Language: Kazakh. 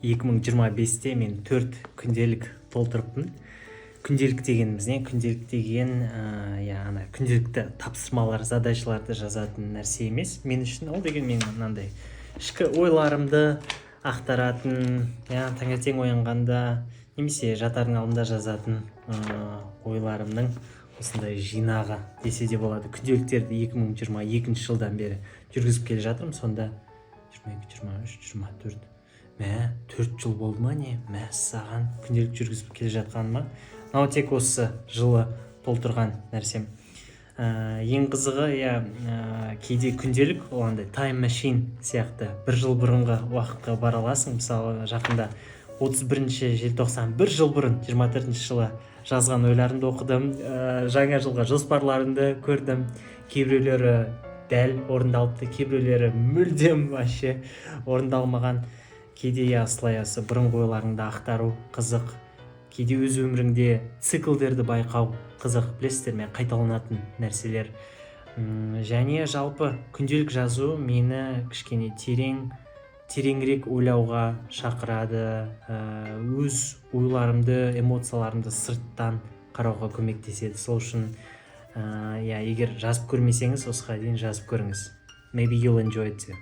2025-те мен төрт күнделік толтырыппын. Күнделік дегеніміз не? Күнделік деген, иә, ана күнделікті тапсырмалар, задачаларды жазатын нәрсе емес. Мен үшін ол деген менің мынандай ішкі ойларымды ақтаратын, иә, таңертең оянғанда немесе жатардың алдында жазатын ойларымның осындай жинағы десе де болады. Күнделіктерді 2022 жылдан бері жүргізіп келе жатырмын. Сонда 22, 23, 24, мә, 4 жыл болды ма, не? Мәссаған, күнделік жүргізіп келе жатқаныма. Мынау тек осы жылы толтырған нәрсем. Ең қызығы, иә, кейде күнделік ол андай time machine сияқты, бір жыл бұрынғы уақытқа бара аласың. Мысалы, жақында 31 желтоқсан, бір жыл бұрын, 24 жылы жазған ойларымды оқыдым, жаңа жылға жоспарларымды көрдім. Кейбіреулері дәл орындалыпты, кейбіреулері мүлдем вообще орындалмаған. Кейде, иә, осылай осы бұрынғы ойларыңды ақтару қызық. Кейде өз өміріңде циклдерді байқау қызық, білесіздер ме, қайталанатын нәрселер. Және жалпы күнделік жазу мені кішкене тереңірек ойлауға шақырады, өз ойларымды, эмоцияларымды сырттан қарауға көмектеседі. Сол үшін, иә, егер жазып көрмесеңіз осыға дейін, жазып көріңіз. Maybe you'll enjoy it too.